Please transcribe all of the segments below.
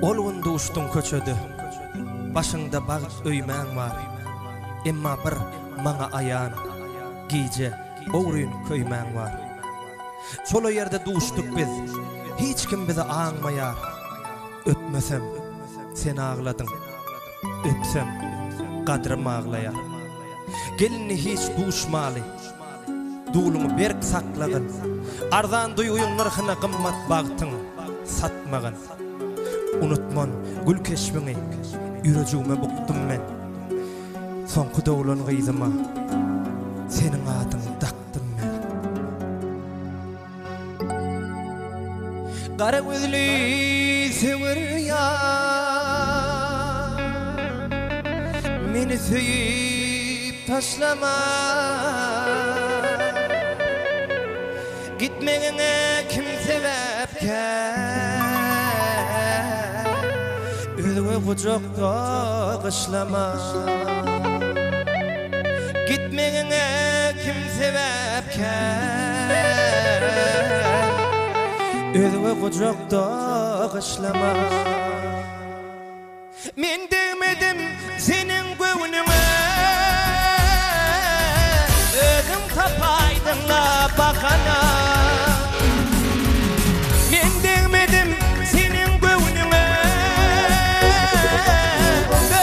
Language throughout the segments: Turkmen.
Ol gün duşduň köçede, Başyňda bagt öýmäň bar. Emma bir maňa aýan, Gije ogryn köýmäň bar. Çola ýerde duşduk biz, Hiç kim bizi aňmaýar. Öpmesem, sen agladyň, Öpsem, gadrym aglaýar. Gel indi hiç duşmaly, Duluňy berk saklagyn. Arzan duýgyň nyrhyna gymmat bagtyň satmagyn. Unutman gül keşbiňi, ýürejigime bukdum men. Soňky doglan gyzyma seniň adyňy dakdym men. Gara gözli söwer ýar, Meni söýüp taşlama. Gitmegiňe kim sebäpkär, Özge gujakda gyşlama. Gitmegiňe kim sebäpkär, Özge gujakda gyşlama. Men degmedim seniň göwnüňe, Özüň tapaýdyň-la bahana. Men degmedim seniň göwnüňe,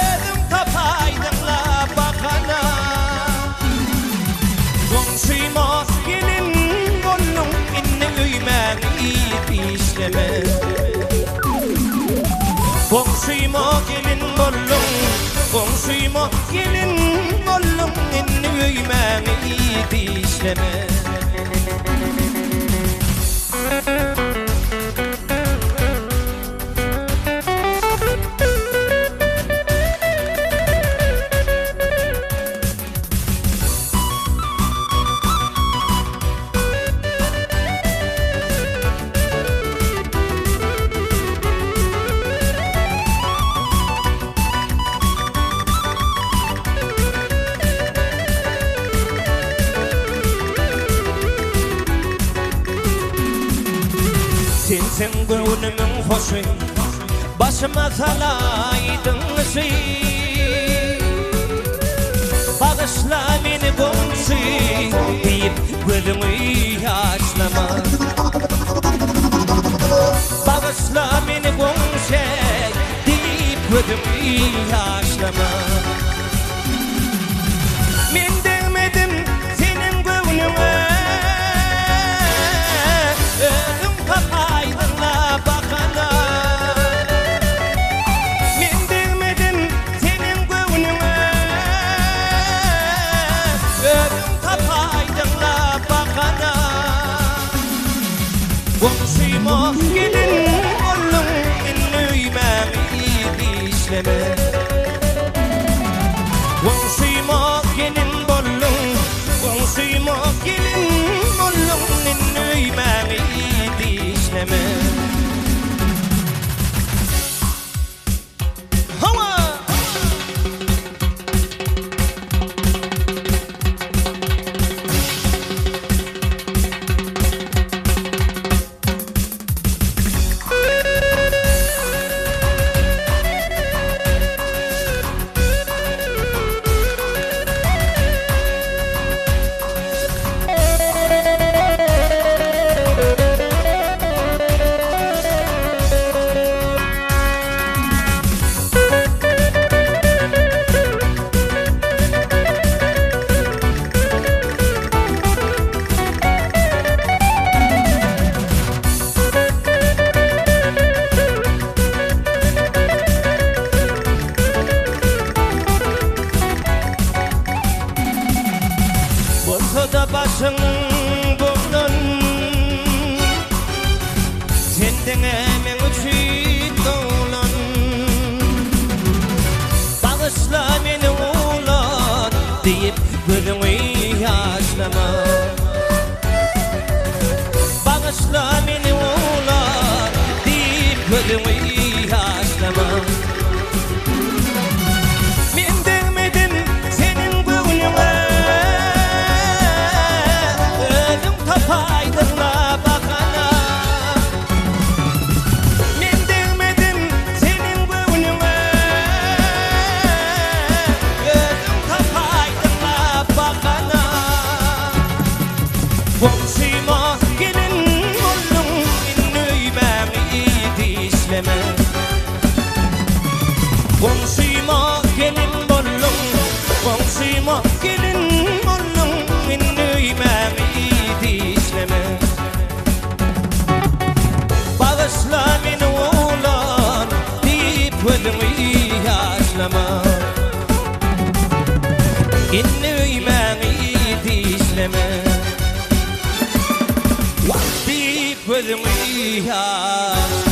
Özüň tapaýdyň-la bahana. Goňşyma gelin bolduň, indi öýmäň iýip işleme. Goňşyma gelin bolduň, goňşyma gelin bolduň, indi öýmäňi iýip işleme. Sensiň göwnümiň hoşy, Başyma salaýdyň gyşy. Bagyşla meni goňşy diýip gözüňi ýaşlama. Bagyşla meni goňşy diýip gözüňi ýaşlama. Men degmedim seniň göwnüňe, Özüň tapaýdyň-la bahana. Men degmedim seniň göwnüňe, Özüň tapaýdyň-la bahana. Goňşyma gelin bolduň, indi öýmäňi işleme. Goňşyma gelin bolduň, goňşyma gelin bolduň, indi öýmäňi dişleme. Hawa! Bolsa-da başyň boglan, Sen diňe meň üçin doglan. Bagyşla meni oglan diýip gözüňi ýaşlama. Bagyşla meni oglan diýip gözüňi ýaşlama. Men degmedim seniň göwnüňe, Özüň tapaýdyň-la bahana. Men degmedim seniň. dişleme. Wah diýip gözüňi ýaşlama.